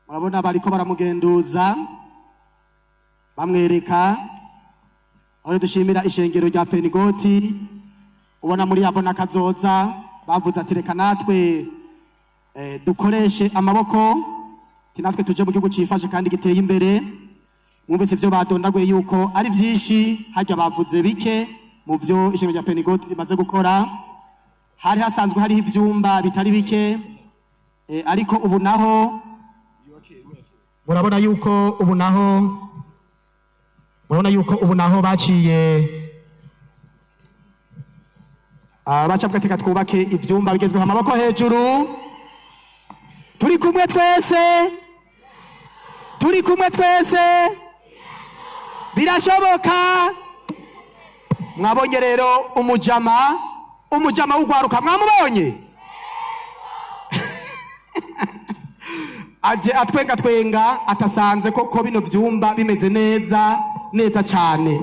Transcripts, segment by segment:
Murabona bariko baramugenduza bamwereka aho. Dushimira ishengero rya Penigoti, ubona muri yabona kazoza bavuze ati reka natwe dukoreshe amaboko, ati natwe tuje mu gihugu cifashe kandi giteye imbere. Mwumvise ivyo badondaguye yuko ari vyinshi, harya bavuze bike mu vyo ishengero rya Penigoti rimaze gukora. Hari hasanzwe hariho ivyumba bitari bike, ariko ubu naho murabona yuko ubu naho murabona yuko ubu naho baciye baca gateka twubake ivyumba bigezweho. Amaboko hejuru, turi kumwe twese, turi kumwe twese, birashoboka. Mwabonye rero umujama, umujama w'ugwaruka, mwamubonye aje atwenga twenga atasanze koko bino vyumba bimeze neza neza cyane.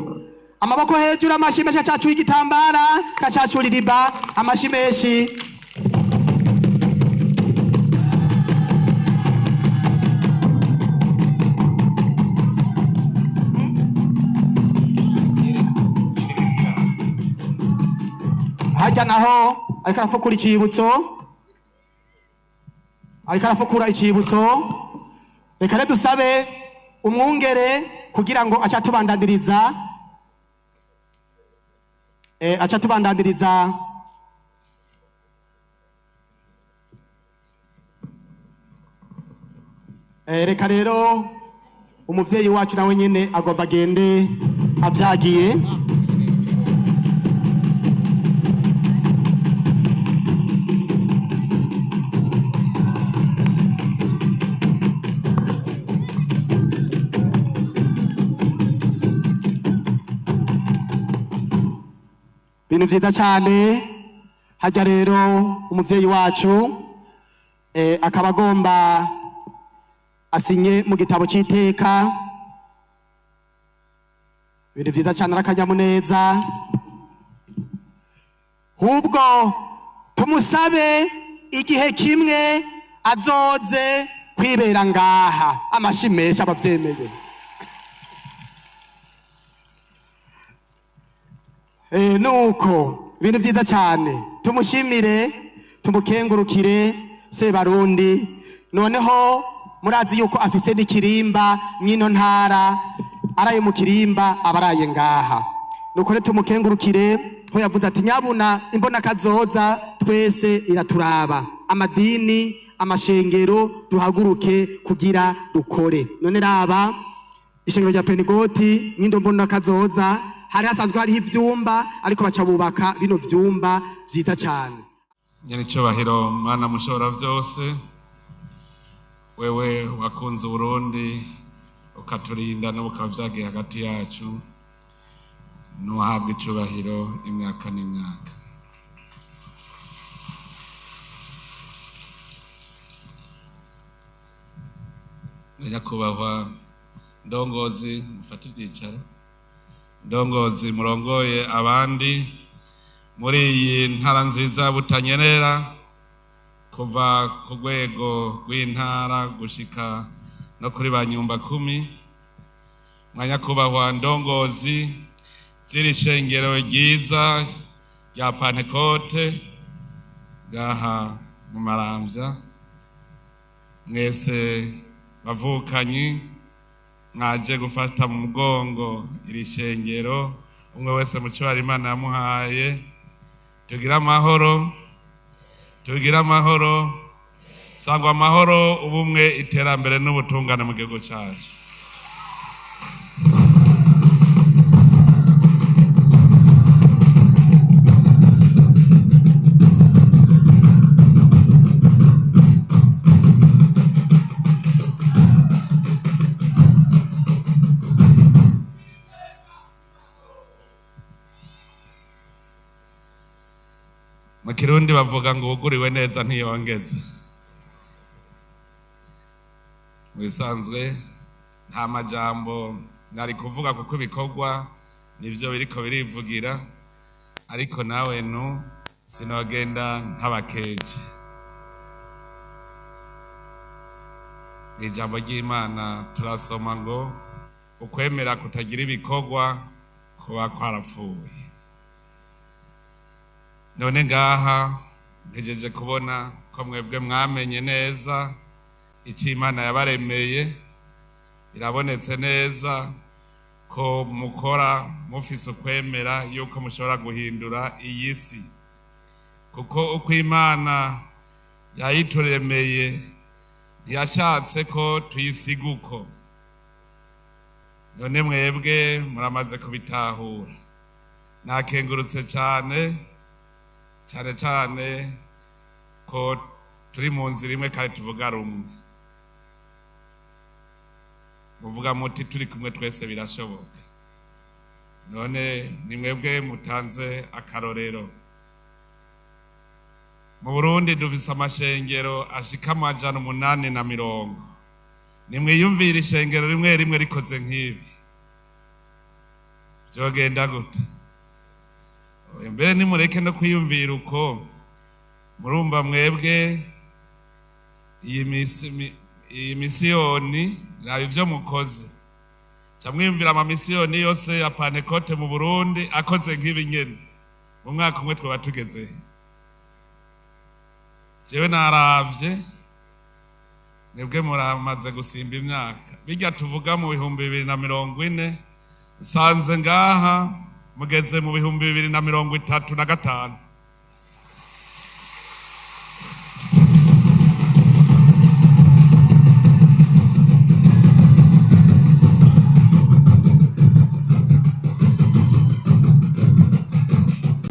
Amaboko hejuru, amashi menshi acacuye igitambara kacacura iriba, amashi menshi. Harya naho ariko arafukura icibutso, ariko arafukura icibutso. Reka rero dusabe umwungere kugira ngo aca atubandaniriza, aca atubandaniriza. Reka rero umuvyeyi wacu nawe nyene agomba agende avyagiye. Ibintu vyiza cyane. Hajya rero umuvyeyi wacu akaba agomba asinye mu gitabo c'iteka. Ibintu vyiza cyane, arakanyamuneza. Hubwo tumusabe igihe kimwe azoze kwibera ngaha. Amashi menshi abavyemeye. Nuko ibintu vyiza cyane, tumushimire, tumukengurukire Sebarundi. Noneho murazi yuko afise n'ikirimba mw'ino ntara, araye mu kirimba abaraye ngaha. Nuko rero tumukengurukire ho yavuze ati nyabuna imbona kazoza twese iraturaba, amadini, amashengero, duhaguruke kugira dukore. None raba ishengero rya Penigoti n'indo mbona kazoza, hari hasanzwe hariho ivyumba ariko baca bubaka bino vyumba vyiza cyane. Nyiricyubahiro Mwana mushobora byose, wewe wakunze Uburundi ukaturinda n'ubukaba vyagiye hagati yacu, ntuhabwe icubahiro imyaka n'imyaka. Na nyakubahwa ndongozi, mufate ivyicaro, ndongozi murongoye abandi muri iyi ntara nziza Butanyerera, kuva ku rwego rw'intara gushika no kuri ba nyumba kumi, mwanyakubahwa ndongozi z'iri shengero ryiza rya Pantekote ngaha mu Maramvya, mwese bavukanyi mwaje gufata mu mugongo iri shengero, umwe wese mu cyo Imana yamuhaye, tugire amahoro, tugire amahoro, sangwa amahoro, ubumwe, iterambere n'ubutungane mu gihugu cyacu. Mu Kirundi bavuga ngo uwuguriwe neza ntiyongeze. Mu bisanzwe nta majambo nari kuvuga kuko ibikorwa nivyo biriko birivugira, ariko nawe nu sinogenda ntabakeje. Mu ijambo ry'Imana turasoma ngo ukwemera kutagira ibikorwa kuba kwarapfuye. None ngaha ntegereje kubona ko mwebwe mwamenye neza icyo Imana yabaremeye, birabonetse neza ko mukora mufise ukwemera yuko mushobora guhindura iyi si, kuko uko Imana yayituremeye ntiyashatse ko tuyisiga uko. None mwebwe muramaze kubitahura. Nakengurutse cyane cyane cyane ko turi mu nzira imwe kandi tuvuga rumwe. Muvuga muti turi kumwe twese birashoboka. None ni mwebwe mutanze akarorero. Mu Burundi dufise amashengero ashika 880. Nimwiyumvire ishengero rimwe rimwe rikoze nk'ibi, vyogenda gute? Mbere nimureke no kwiyumvira uko. Murumva mwebwe iyi misiyoni raba ivyo mukoze, ca mwiyumvira amamisiyoni yose ya Pantekote mu Burundi akoze nk'ibi nyene, mu mwaka umwe twaba tugeze. Jewe naravye, mwebwe muramaze gusimba imyaka, bijya tuvuga mu 2040, nsanze ngaha mugeze mu 2035.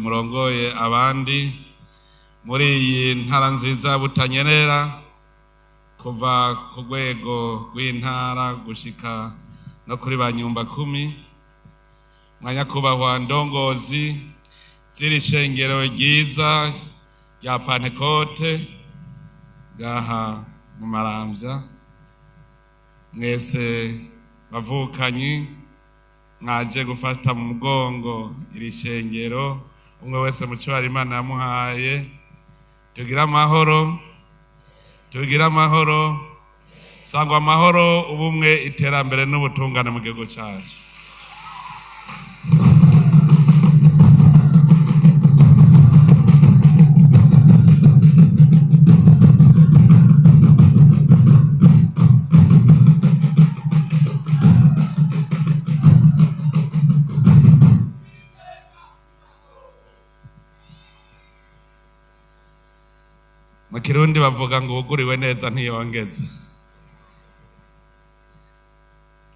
Murongoye abandi muri iyi ntara nziza ya Butanyerera, kuva ku rwego rw'intara gushika no kuri ba nyumba kumi, mwanyakubahwa ndongozi z'iri shengero ryiza rya Pantekote ngaha mu Maramvya, mwese bavukanyi mwaje gufata mu mugongo iri shengero, umwe wese mu cyo Imana yamuhaye, tugire amahoro, tugire amahoro, sangwa amahoro, ubumwe, iterambere n'ubutungane mu gihugu cyacu. Mu Kirundi bavuga ngo uwuguriwe neza ntiyongeze.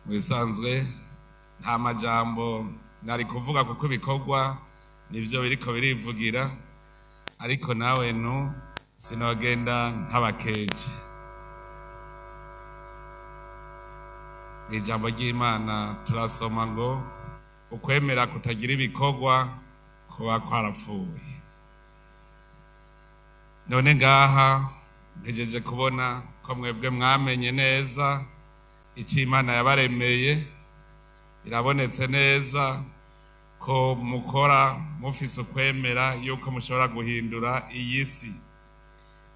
Mu bisanzwe nta majambo nari kuvuga kuko ibikorwa nivyo biriko birivugira, ariko nawe nu sinogenda ntabakeje. Mu ijambo ry'Imana turasoma ngo ukwemera kutagira ibikorwa kuba kwarapfuye. None ngaha ntegereje kubona ko mwebwe mwamenye neza icyo Imana yabaremeye, birabonetse neza ko mukora mufise ukwemera yuko mushobora guhindura iyi si,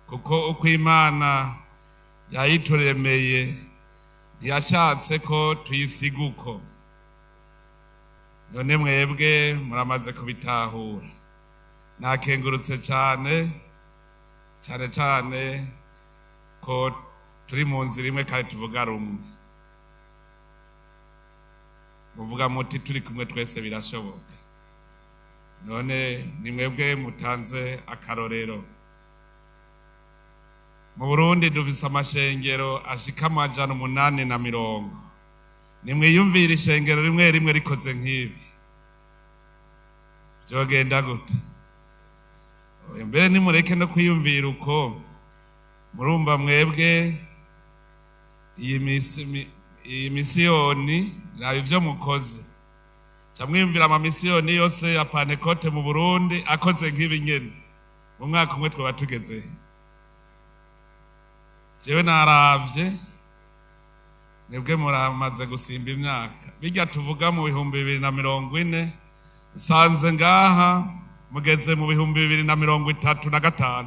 kuko uko Imana yayituremeye ntiyashatse ko tuyisiga uko. None mwebwe muramaze kubitahura. Nakengurutse cyane cyane cyane ko turi mu nzira imwe kandi tuvuga rumwe. Muvuga muti turi kumwe twese birashoboka. None ni mwebwe mutanze akarorero. Mu Burundi dufise amashengero ashika 880. Nimwiyumvire ishengero rimwe rimwe rikoze nk'ibi, vyogenda gute? Mbere nimureke no kwiyumvira uko. Murumva mwebwe iyi misiyoni raba ivyo mukoze, ca mwiyumvira amamisiyoni yose ya Pantekote mu Burundi akoze nk'ibi nyene, mu mwaka umwe twaba tugeze. Jewe naravye, mwebwe muramaze gusimba imyaka, bijya tuvuga mu 2040, nsanze ngaha mugeze mu 2035.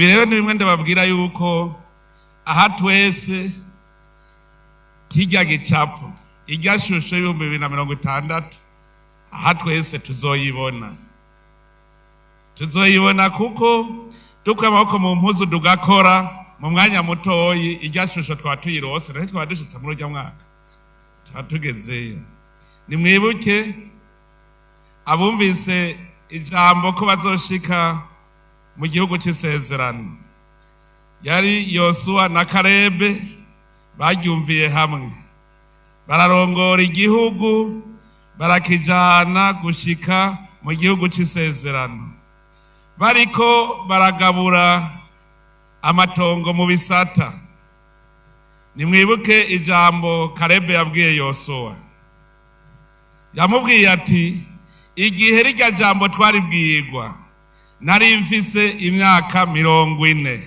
Ibi rero ni bimwe ndababwira yuko aha twese kirya gicapo, irya shusho y'2060, aha twese tuzoyibona. Tuzoyibona kuko dukuye amaboko mu mpuzu tugakora mu mwanya mutoyi, irya shusho twaba tuyirose, naho twaba dushitse muri urya mwaka twaba tugezeyo. Nimwibuke abumvise ijambo ko bazoshika mu gihugu c'isezerano, yari Yosuwa na Karebe, baryumviye hamwe bararongora igihugu, barakijana gushika mu gihugu c'isezerano. Bariko baragabura amatongo mu bisata, nimwibuke ijambo Karebe yabwiye Yosuwa. Yamubwiye ati: "Igihe rirya jambo twaribwirwa nari mfise imyaka 40."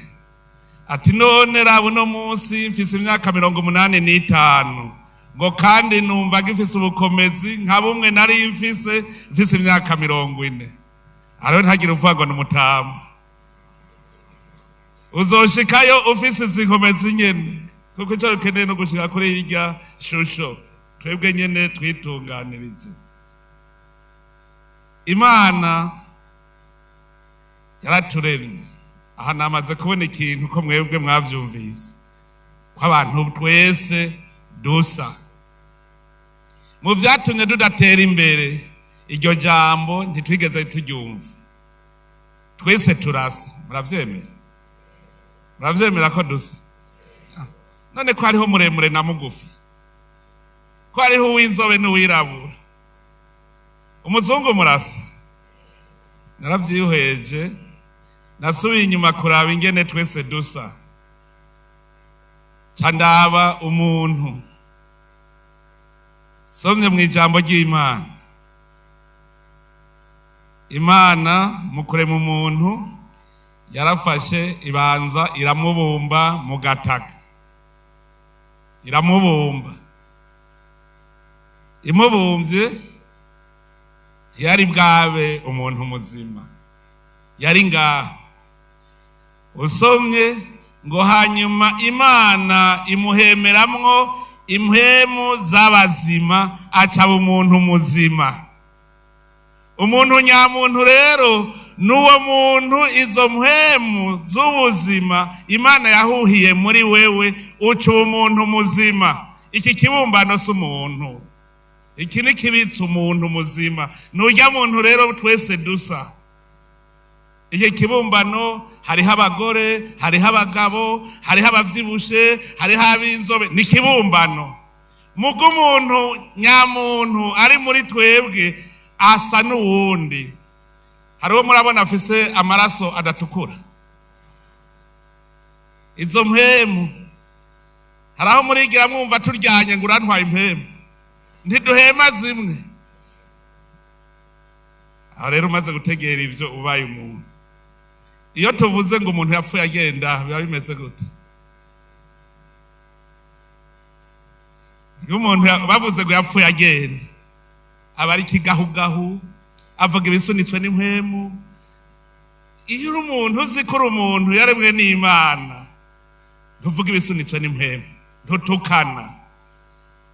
Ati: "None raba, uno munsi mfise imyaka 85, ngo kandi numva gifise ubukomezi nka bumwe nari mfise imyaka 40." Ariho ntagire uvuga ngo ni umutama. Uzoshikayo ufise izi nkomezi nyene, kuko ico ukeneye no gushika kuri irya shusho twebwe nyene twitunganirije. Imana yaraturemye. Aha namaze kubona ikintu ko mwebwe mwavyumvise ko abantu twese dusa. Mu vyatumye tudatera imbere, iryo jambo ntitwigeze turyumva. Twese turasa, muravyemera? Muravyemera ko dusa? None ko hariho muremure na mugufi, ko hariho uw'inzobe n'uwirabura, umuzungu murasa? Naravyihweje, nasubiye inyuma kuraba ingene twese dusa, ca ndaba umuntu. Somye mu ijambo ry'Imana, Imana mu kurema umuntu yarafashe ibanza iramubumba mu gataka, iramubumba. Imubumvye ntiyari bwabe umuntu muzima, yari ngaha. Usomye ngo hanyuma Imana imuhemeramwo impwemu z'abazima, acaba umuntu muzima. Umuntu nyamuntu rero n'uwo muntu izo mpwemu z'ubuzima Imana yahuhiye muri wewe, uca umuntu muzima. Iki kibumbano si umuntu, iki ni kibitse umuntu muzima. Nurya muntu rero twese dusa. Iki kibumbano hariho abagore, hariho abagabo, hariho abavyibushe, hariho ab'inzobe, ni kibumbano. Mugo umuntu nyamuntu ari muri twebwe asa n'uwundi. Hariho murabona afise amaraso adatukura, izo mpemu. Hari aho murigira mwumva turyanye ngo urantwaye impemu? Ntiduhema zimwe. Aho rero umaze gutegera ivyo, ubaye umuntu. Iyo tuvuze ngo umuntu yapfuye agenda, biba bimeze gute? Iyo umuntu bavuze ngo yapfuye agenda, aba ari ikigahugahu, avuga ibisunitswe n'impwemu. Iyo uri umuntu, uzi ko uri umuntu yaremwe n'Imana, ntuvuga ibisunitswe n'impwemu, ntutukana.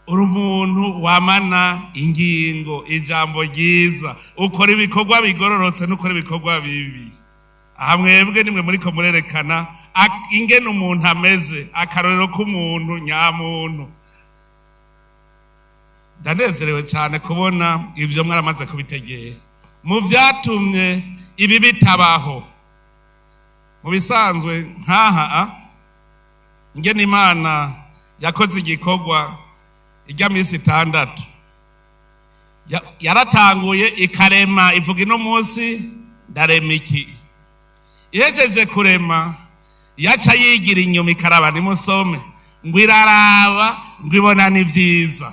Uri umuntu wamana ingingo, ijambo ryiza, ukora ibikorwa bigororotse, ntukora ibikorwa bibi. Aha mwebwe nimwe muriko murerekana ingene umuntu ameze, akarorero k'umuntu nyamuntu. Ndanezerewe cyane kubona ibyo mwaramaze kubitegera. Mu vyatumye ibi bitabaho mu bisanzwe nkaha, ingene Imana yakoze igikorwa ijya minsi 6, yaratanguye ikarema, ivuga: "Ino munsi ndarema iki." Ihejeje kurema yaca yigira inyuma ikaraba. Nimusome ngo iraraba, ngo ibona ni vyiza.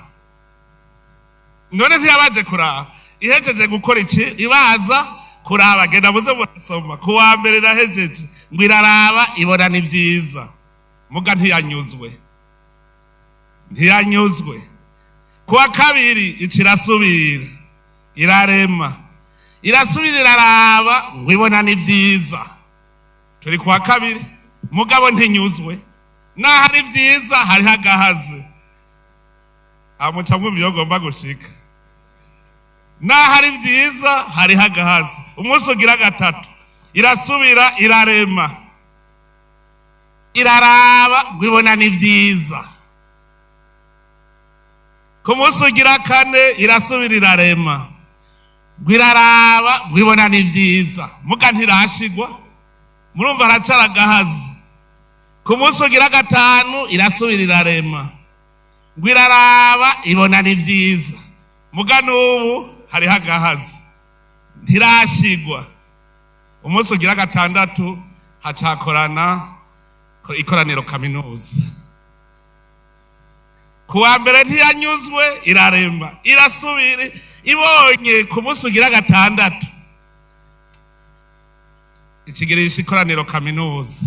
None ntiyabaje kuraba? Ihejeje gukora iki, ibaza kuraba. Genda muze murasoma ku wa mbere irahejeje, ngo iraraba ibona ni vyiza. Muga ntiyanyuzwe, ntiyanyuzwe. Ku wa kabiri ica irasubira irarema, irasubira iraraba, ngo ibona ni vyiza. Turi kuwa kabiri, mugabo ntinyuzwe. Naho ari vyiza, hariho agahaze. Amuca mwumva iyo ngomba gushika. Naho ari vyiza, hariho agahaze. Umunsi ugira gatatu irasubira irarema, iraraba ngo ibona ni vyiza. Ku munsi ugira kane irasubira irarema, ngo iraraba ngo ibona ni vyiza, muga ntirashigwa. Murumva haracara agahazi. Ku munsi ugira gatanu irasubira irarema, ngo iraraba ibona ni vyiza, muga n'ubu hariho agahazi, ntirashigwa. Umunsi ugira gatandatu hacakorana ikoraniro kaminuza. Ku wa mbere ntiyanyuzwe, irarema, irasubira, ibonye ku munsi ugira gatandatu ikigirisha ikoraniro kaminuza,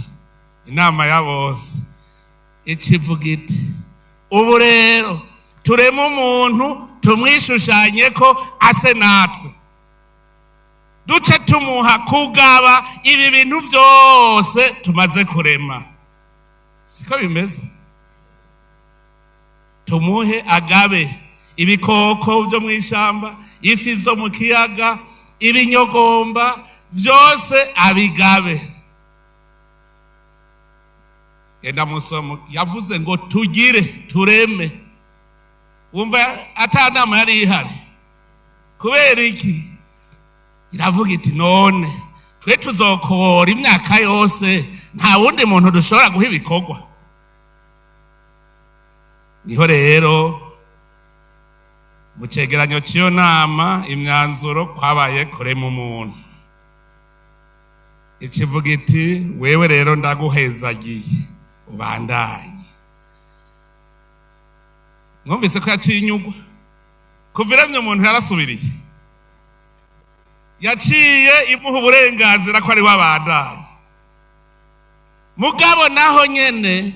inama ya bose, ikivuga iti: "Ubu rero tureme umuntu, tumwishushanye ko ase natwe, duce tumuha kugaba ibi bintu byose tumaze kurema." Siko bimeze? Tumuhe agabe ibikoko byo mu ishyamba, ifi zo mu kiyaga, ibinyogomba byose abigabe. Genda musomo, yavuze ngo tugire tureme. Wumva ata nama yari ihari. Kubera iki? Iravuga iti: "None twe tuzokora imyaka yose, nta wundi muntu dushobora guha ibikorwa?" Niho rero mu cegeranyo cy'iyo nama, imyanzuro kwabaye kurema umuntu. Ikivuga iti: "Wewe rero ndaguhezagiye, ubandanye." Mwumvise ko yaciye inyugwa. Kuva iremye umuntu yarasubiriye, yaciye imuha uburenganzira ko ari we abandanye. Mugabo naho nyene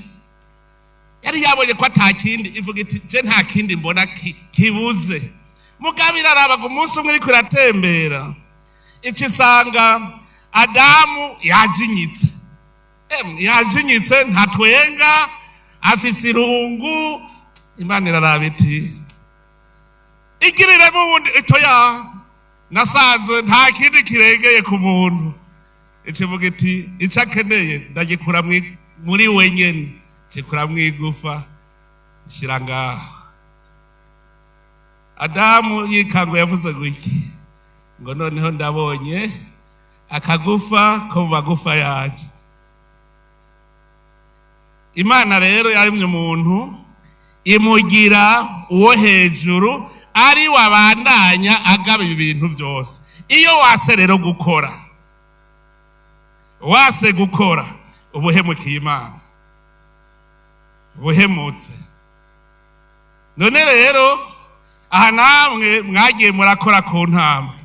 yari yabonye ko atakindi, ivuga iti: "Je nta kindi mbona kibuze." Mugabo iraraba ku munsi umwe iriko iratembera, icisanga Adamu yajinyitse. Yajinyitse, ntatwenga, afise irungu. Imana iraraba iti: "Igiriremo ubundi itoya." Nasanze nta kindi kirengeye ku muntu. Ikivuga iti: "Icyo akeneye ndagikura muri we nyene." Gikura mu igufa, shyira ngaho. Adamu yikanguye yavuze ngo iki? Ngo: "Noneho ndabonye akagufa ko mu magufa yaje." Imana rero yaremye umuntu, imugira uwo hejuru, ari wabandanya agaba ibi bintu byose. Iyo wase rero gukora, wase gukora, ubuhemukiye Imana, ubuhemutse. None rero aha namwe mwagiye murakora ku ntambwe,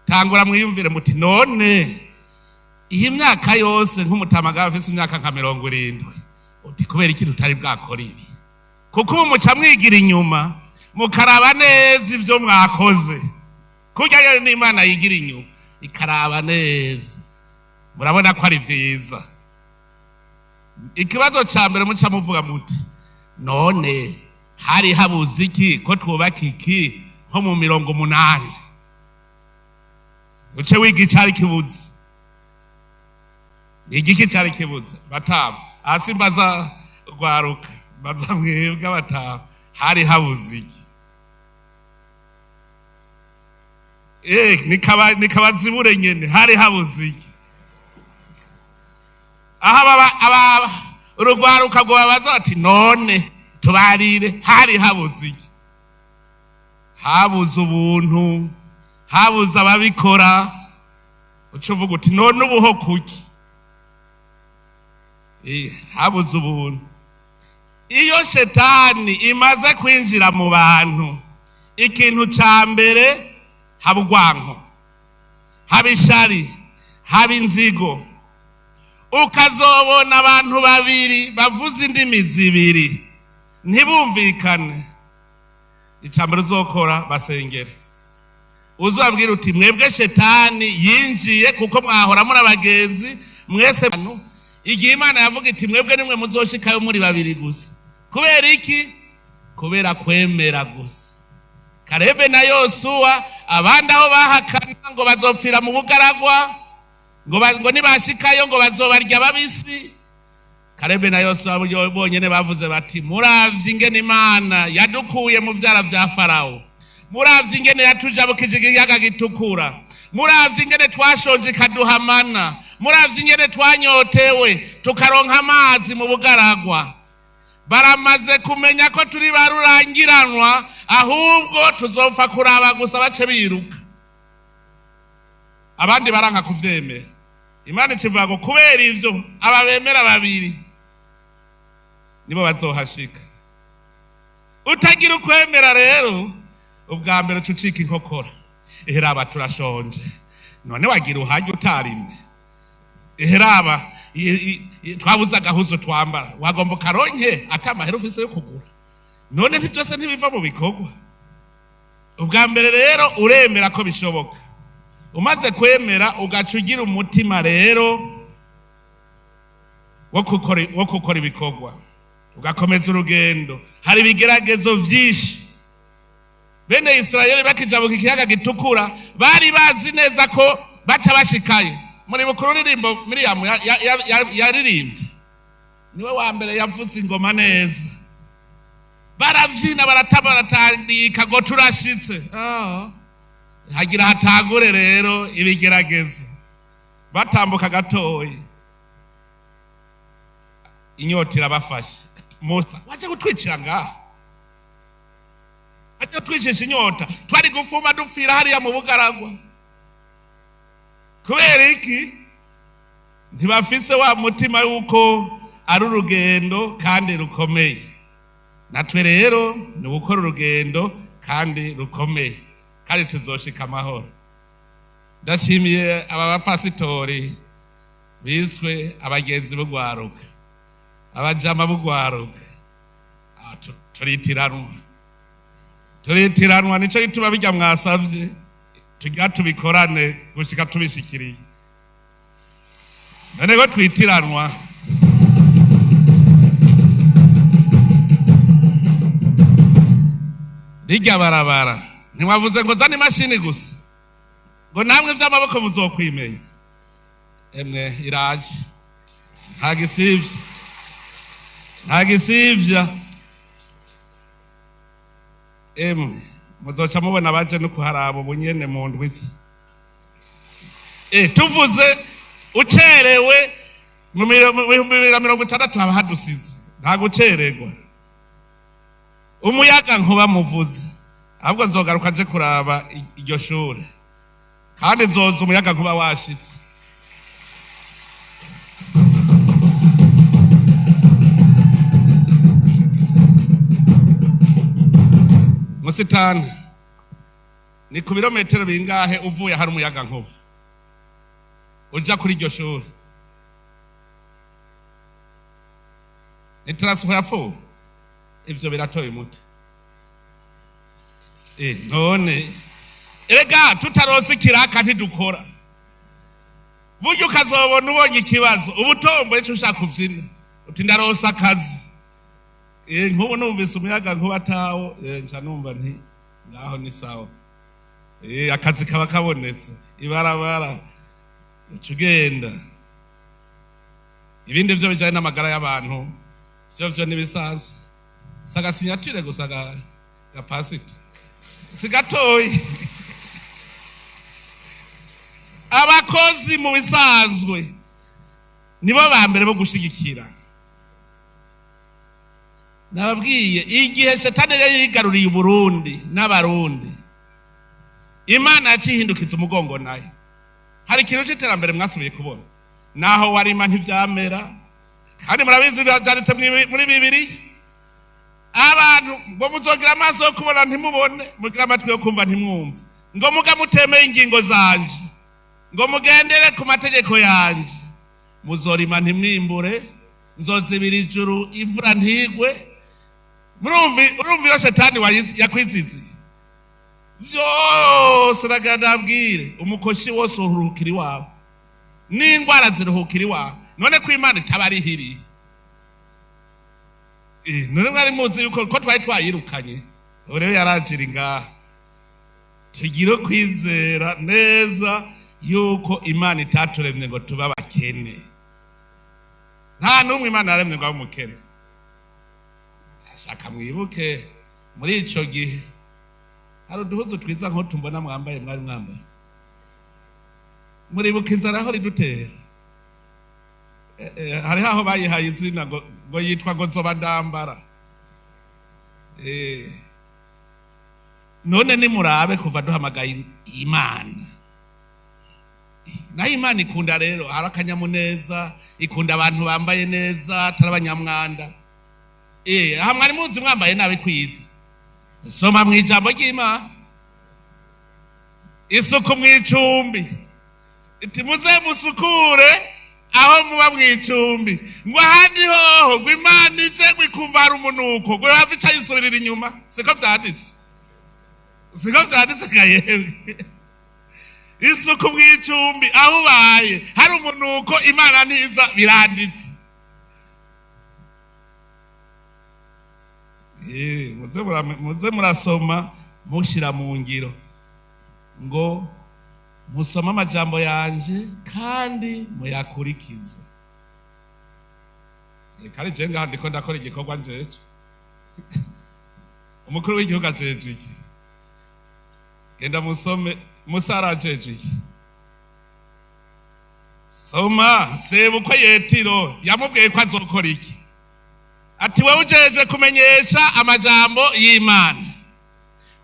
tangura mwiyumvire muti: "None iyi myaka yose, nk'umutamagara afise imyaka nka 70, uti kubera iki tutari bwakora ibi?" Kuko ubu muca mwigira inyuma, mukaraba neza ibyo mwakoze. Kurya rero n'Imana yigira inyuma ikaraba neza, murabona ko ari vyiza. Ikibazo ca mbere muca muvuga muti: "None hari habuze iki ko twubaka iki nko mu 80?" Uce wiga icari kibuze. Ni igiki cari kibuze, batama? Hasi mbaza rwaruka, mbaza mwebwe batama, hari habuze iki? Nikabazibure nyene, hari habuze iki? Aho aba urugwaruka ngo babaza bati: "None tubarire, hari habuze iki?" Habuze ubuntu, habuze ababikora. Uca uvuga uti: "None ubuho kuki?" Habuze ubuntu. Iyo shetani imaze kwinjira mu bantu, ikintu ca mbere haba urwanko, haba ishari, haba inzigo. Ukazobona abantu babiri bavuze indimi zibiri ntibumvikane. Icambere uzokora, basengere, uzabwira uti: "Mwebwe shetani yinjiye, kuko mwahora muri abagenzi." Mwese igihe Imana yavuga iti mwebwe nimwe muzoshikayo muri babiri gusa. Kubera iki? Kubera kwemera gusa. Karebe na Yosuwa, abandi aho bahakana ngo bazopfira mu bugaragwa, ngo nibashikayo ngo bazobarya babisi. Karebe na Yosuwa bonyene bavuze bati muravye ingene Imana yadukuye mu vyara vya Farawo, muravye ingene yatujabukije ikiyaga gitukura, muravye ingene twashonje ikaduhamana, muravye ingene twanyotewe tukaronka amazi mu bugaragwa. Baramaze kumenya ko turi barurangiranwa, ahubwo tuzopfa kuraba gusa bace biruka. Abandi baranka kuvyemera. Imana ikivuga ngo kubera ivyo aba bemera babiri nibo bazohashika. Utagira ukwemera rero, ubwa mbere ucika inkokora. Eheraba turashonje, none wagira uhajya utarimye. Eheraba twabuze agahuzu twambara, wagomba ukaronke ata mahera ufise yo kugura. None ntibyose ntibiva mu bikorwa. Ubwa mbere rero uremera ko bishoboka. Umaze kwemera ugaca ugira umutima rero wo gukora ibikorwa, ugakomeza urugendo. Hari ibigeragezo vyinshi. Bene Isirayeli bakijabuka ikiyaga gitukura bari bazi neza ko baca bashikayo. Muri bukuru ririmbo Miriyamu yaririmbye, niwe wa mbere yavuze ingoma neza. Baravyina barataba baratandika ngo turashitse. Hagira hatangure rero ibigeragezo. Batambuka gatoyi, inyota irabafashe. Musa, waje gutwicira ngaha, waje gutwicisha inyota, twari gufuma dupfira hariya mu bugaragwa. Kubera iki? Ntibafise wa mutima yuko ari urugendo kandi rukomeye. Natwe rero ni gukora urugendo kandi rukomeye, kandi tuzoshika amahoro. Ndashimiye aba bapasitori biswe abagenzi b'ugwaruka, abajama b'ugwaruka. Turitiranwa, turitiranwa. Nico gituma bijya mwasavye tugira tubikorane gushika tubishikiriye. None ko twitiranwa, rirya barabara ntiwavuze ngo zana imashini gusa, ngo namwe vy'amaboko muzokwimenya. Emwe iraje, nta gisivya, nta gisivya. Emwe muzoca mubona baje no kuharaba ubunyene mu ndwizi. Tuvuze ucerewe mu 2060 haba hadusize, nta gucererwa. Umuyaga nkuba muvuze, ahubwo nzogaruka nje kuraba iryo shure, kandi nzoza umuyaga nkuba washitse. Musitani ni ku birometero bingahe uvuye hari umuyaga nkuba uja kuri iryo shure? Ni transfer yapfuye, ivyo biratoye umuti. None erega tutarose ikiraka ntidukora. Burya ukazobona ubonye ikibazo ubutombo ico ushaka kuvyina uti ndarose akazi. Nkubu numvise umuyaga nkuba atawo, nca numva nti ngaho ni sawa. Akazi kaba kabonetse, ibarabara uca ugenda. Ibindi vyo bijanye n'amagara y'abantu vyo vyo n'ibisanzwe, si agasinyatire gusa gapasita si gatoyi. Abakozi mu bisanzwe nibo ba mbere bo gushigikira. Nababwiye igihe shetani yari yigaruriye Uburundi n'Abarundi, Imana yacihindukiza umugongo nayo. Hari ikintu c'iterambere mwasubiye kubona, naho warima ntivyamera. Kandi murabizi vyanditse muri Bibiri, abantu ngo muzogira amaso yo kubona ntimubone, mugira amatwi yo kumva ntimwumve, ngo muga mutemeye ingingo zanje, ngo mugendere ku mategeko yanje, muzorima ntimwimbure, nzozibira ijuru imvura ntigwe. Urumva iyo shetani yakwiziziye vyose. Nagira ndabwire umukoshi wose uruhukira iwawe. N'indwara ziruhukira iwawe. None ko Imana itaba ari ihiri? None mwari muzi yuko ko twari twayirukanye? Ubu rero yaranjira ngaha. Tugire kwizera neza yuko Imana itaturemye ngo tube abakene. Nta n'umwe Imana yaremye ngo abe umukene. Ashaka mwibuke muri ico gihe hari uduhuzu twiza nk'utu mbona mwambaye, mwari mwambaye. Muribuka inzara aho ridutera? Hariho aho bayihaye izina ngo yitwa ngo nzoba ndambara. None nimurabe kuva duhamagaye Imana, nayo Imana ikunda rero hari akanyamuneza, ikunda abantu bambaye neza, atari abanyamwanda. Aha mwari muzi mwambaye nabi kwiza? Soma mu ijambo ry'Imana, isuku mu icumbi, iti muze musukure aho muba mu icumbi, ngo ahandi hoho ngo Imana ije ngo ikumva hari umunuko, ngo have ica yisubirira inyuma. Siko vyanditse? Siko vyanditse ga yemwe? Isuku mu icumbi, aho ubaye hari umunuko, Imana ntiza. Biranditse. Muze murasoma mushyira mu ngiro, ngo musome amajambo yanje kandi muyakurikize. Kandi je ngaha ndiko ndakora igikorwa njeje. Umukuru w'igihugu ajejwe iki? Genda musome. Musa arajejwe iki? Soma sebukwe Yetiro yamubwiye ko azokora iki. Ati wowe ujejwe kumenyesha amajambo y'Imana,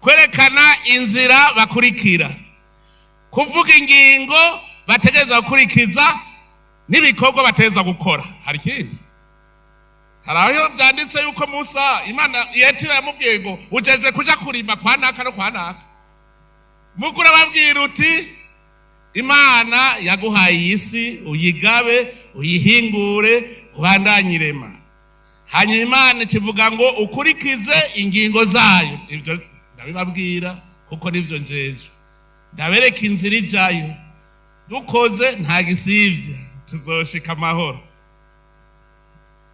kwerekana inzira bakurikira, kuvuga ingingo bategerezwa gukurikiza n'ibikorwa bategerezwa gukora. Hari ikindi? Hari aho byanditse yuko Musa, Imana, Yetiro yamubwiye ngo ujejwe kuja kurima kwa naka no kwa naka. Mugura babwira uti Imana yaguhaye iyi si, uyigabe, uyihingure, ubandanye irema. Hanyuma Imana ikivuga ngo ukurikize ingingo zayo. Ibyo ndabibabwira kuko nivyo njejwe, ndabereka inzira ijayo. Dukoze nta gisivye, tuzoshika amahoro.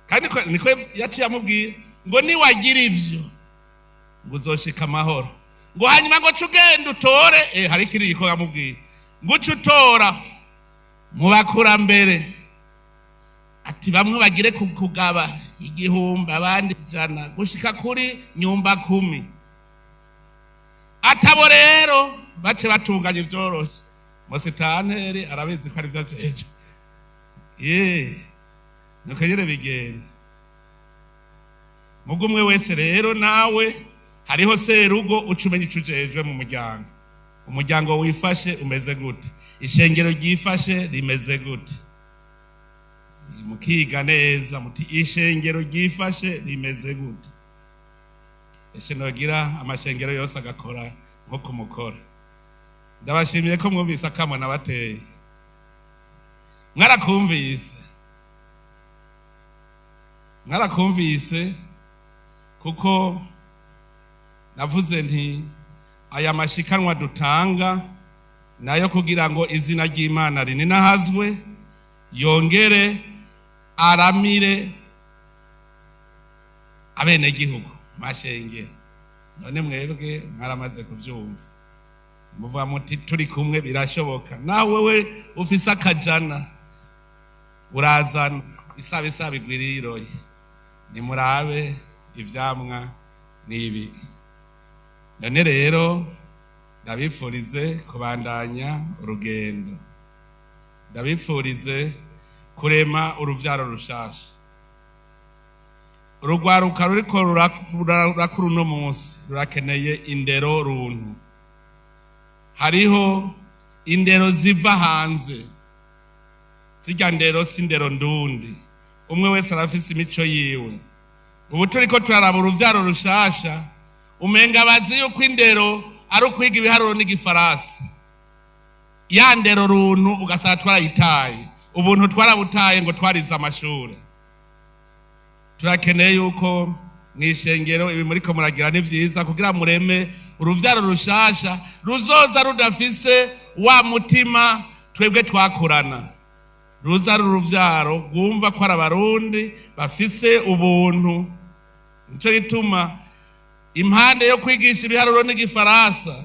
Kandi niko yaciye amubwira ngo niwagira ivyo ngo uzoshika amahoro, ngo hanyuma ngo ca ugenda utore. Hari ikindi gikorwa amubwira ngo uce utora mu bakurambere, ati bamwe bagire kugaba 1000, abandi 100, gushika kuri nyumba kumi. Atabo rero bace batunganya ibyoroshe. Musitanteri arabizi ko ari byo ajeje. Ye nuko nyene bigenda. Mugo umwe wese rero nawe hariho serugo, uca umenya ico ujejwe mu muryango. Umuryango wifashe umeze gute? Ishengero ryifashe rimeze gute? Mukiga neza muti ishengero ryifashe rimeze gute? Ese nogira amashengero yose agakora nko kumukora? Ndabashimiye ko mwumvise akamo nabateye. Mwarakumvise, mwarakumvise, kuko navuze nti aya mashikanwa dutanga nayo kugira ngo izina ry'Imana rininahazwe, yongere aramire abenegihugu mashengero. None mwebwe mwaramaze kuvyumva, muvuga muti turi kumwe birashoboka. Nawe we ufise akajana urazana isaba, isaba igwiriroye. Nimurabe ivyamwa nibi. None rero ndabifurize kubandanya urugendo, ndabifurize kurema uruvyaro rushasha. Urugwaruka ruriko rurakura uno munsi rurakeneye indero runtu. Hariho indero ziva hanze, zirya ndero si indero ndundi. Umwe wese arafise imico yiwe. Ubu turiko turaraba uruvyaro rushasha, umenga bazi yuko indero ari ukwiga ibiharuro n'igifaransa. Ya ndero runtu ugasanga twarayitaye, ubuntu twarabutaye ngo twarize amashure. Turakeneye yuko mw'ishengero ibi muriko muragira ni vyiza kugira mureme uruvyaro rushasha ruzoza rudafise wa mutima twebwe twakurana. Ruza ari uruvyaro rwumva ko ari Abarundi bafise ubuntu. Nico gituma impande yo kwigisha ibiharuro n'igifaransa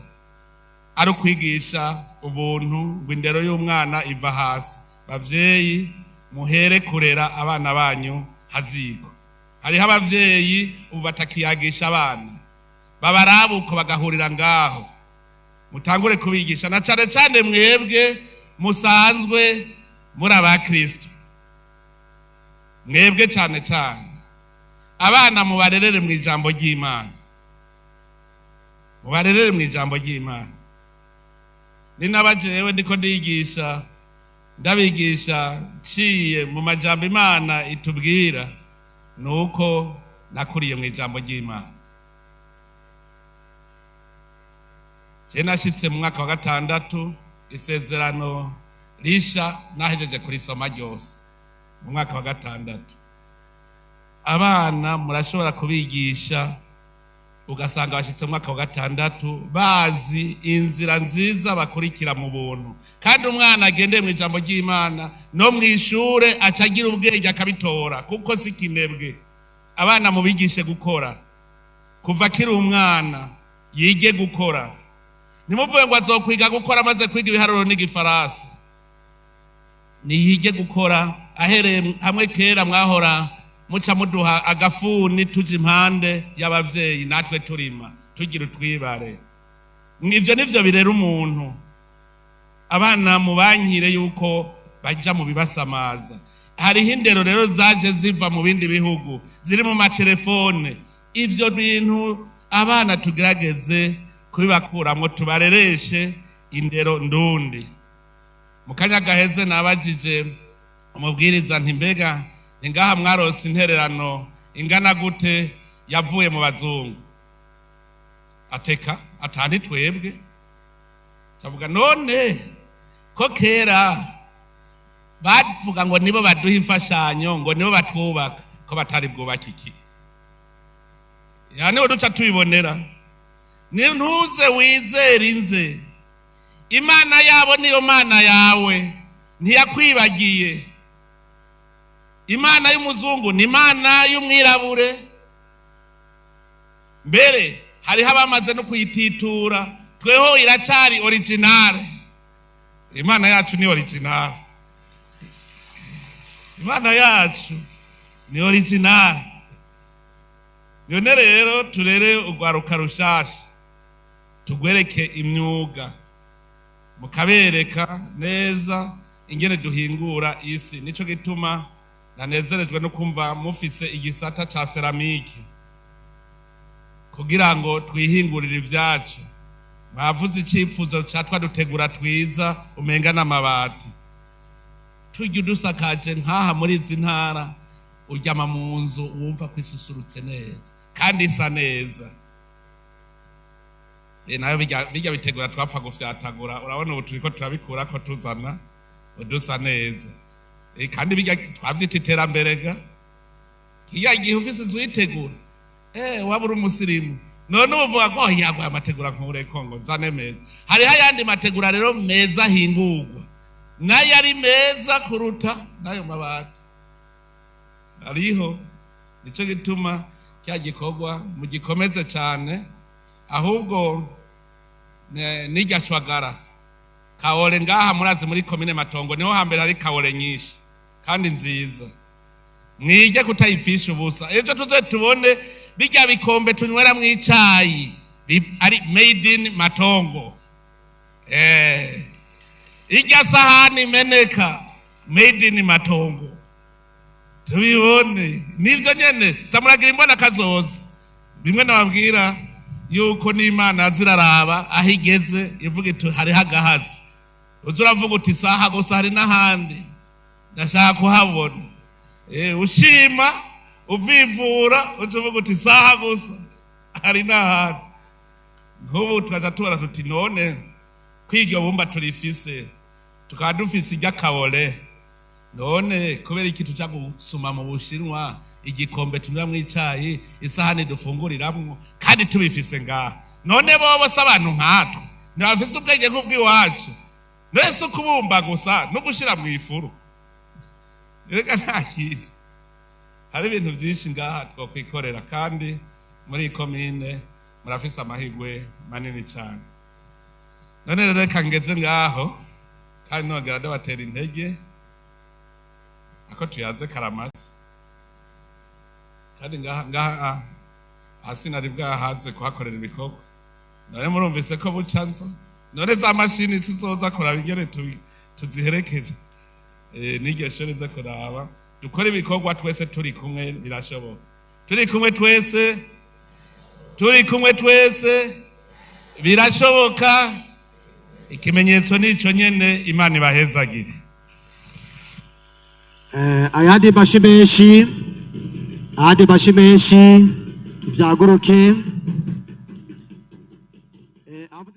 ari ukwigisha ubuntu, ngo indero y'umwana iva hasi. Bavyeyi, muhere kurera abana banyu hazigwa. Hariho abavyeyi ubu batakiyagisha abana, babarabuko bagahurira ngaho. Mutangure kubigisha, na cane cane mwebwe musanzwe muri abakristo, mwebwe cane cane abana mubarerere mu ijambo ry'Imana, mubarerere mu ijambo ry'Imana. Ni n'abajewe ndiko ndigisha, ndabigisha nciye mu majambo Imana itubwira, nuko nakuriye mu ijambo ry'Imana. Je nashitse mu mwaka wa gatandatu, isezerano risha nahejeje kurisoma ryose mu mwaka wa gatandatu. Abana murashobora kubigisha ugasanga bashyitse mu mwaka wa gatandatu bazi inzira nziza bakurikira mu buntu. Kandi umwana agendeye mu ijambo ry'Imana, no mu ishure aca agira ubwenge, akabitora, kuko si kinebwe. Abana mubigishe gukora kuva akiri umwana, yige gukora. Ntimuvuge ngo azokwiga gukora amaze kwiga ibiharuro n'igifaransa. Niyige gukora ahereye hamwe kera mwahora muca muduha agafuni, tuja impande y'abavyeyi, natwe turima, tugira utwibare. Ivyo nivyo birera umuntu. Abana mubankire yuko baja mu bibasamaza. Hariho indero rero zaje ziva mu bindi bihugu, ziri mu matelefone. Ivyo bintu abana tugerageze kubibakuramwo, tubarereshe indero ndundi. Mu kanya gaheze nabajije umubwiriza nti: "Mbega ni ngaha mwarose intererano ingana gute yavuye mu bazungu?" Ateka atandi twebwe. Cavuga: "None ko kera bavuga ngo nibo baduha imfashanyo, ngo nibo batwubaka, ko batari bwubaka iki?" Ya niho duca tubibonera. Ni ntuze wizere inze Imana yabo niyo Mana yawe, ntiyakwibagiye. Imana y'umuzungu ni Imana y'umwirabure. Mbere hariho abamaze no kuyititura. Tweho iracari originale. Imana yacu ni originale, Imana yacu ni originale. None rero turere urwaruka rushasha, tugwereke imyuga, mukabereka neza ingene duhingura isi. Nico gituma nanezerejwe no kumva mufise igisata ca céramique, kugira ngo twihingurire ivyacu. Mwavuze icifuzo ca twadutegura twiza umenga n'amabati, turya udusakaje nkaha muri izi ntara, uryama mu nzu wumva ko isusurutse neza kandi isa neza. Nayo bijya bitegura twapfa gufyatagura, urabona ubu turiko turabikura ko tuzana udusa neza. Kandi bijya twavyita iterambere ga. Kiya gihe ufise inzu yitegura, waba uri umusirimu. None uvuga ko yaguye amategura nkureko ngo nzane meza. Hariho ayandi mategura rero meza ahingurwa, nayo ari meza kuruta n'ayo mabati hariho. Nico gituma cya gikorwa mugikomeze cyane. Ahubwo n'irya shwagara kaole ngaha, murazi muri komine Matongo niho hambere hari kaole nyinshi kandi nziza. Mwige kutayipfisha ubusa. Ejo tuze tubone bijya bikombe tunyweramwo icayi ari made in Matongo, irya sahani imeneka made in Matongo, tubibone. Nibyo nyene zamuragira imbona kazoza. Bimwe nababwira yuko n'Imana ziraraba aho igeze, ivuga iti: "Hariho agahazi." Uza uravuga uti: "Saha gusa, hari n'ahandi ndashaka kuhabona." Ushima uvivura, uca uvuga uti: "Saha gusa, hari n'ahandi." Nk'ubu tukaza tubona tuti: "None kwiryo bumba turifise, tukaba dufise irya kabore, none kubera iki tuja gusuma mu Bushinwa igikombe tunywamwo icayi, isahani dufunguriramwo, kandi tubifise ngaha?" None bobo se abantu nkatwe ntibafise ubwenge nk'ubw'iwacu? None si ukubumba gusa no gushira mu ifuru? Reka, nta kintu, hari ibintu byinshi ngaha twokwikorera, kandi muri iyi komine murafise amahirwe manini cyane. None rero reka ngeze ngaho, kandi nongera ndabatera intege ako tuyaze karamaze. Kandi ngaha ngaha hasi nari bwahaze kuhakorera ibikorwa. None murumvise ko buca nza, none za mashini sizoza kuraba ingene tuziherekeza. N'iryo shuri nza kuraba, dukore ibikorwa twese turi kumwe. Birashoboka turi kumwe twese, turi kumwe twese birashoboka. Ikimenyetso nico nyene. Imana ibahezagire. Ayandi mashi menshi, ayandi mashi menshi, vyaguruke.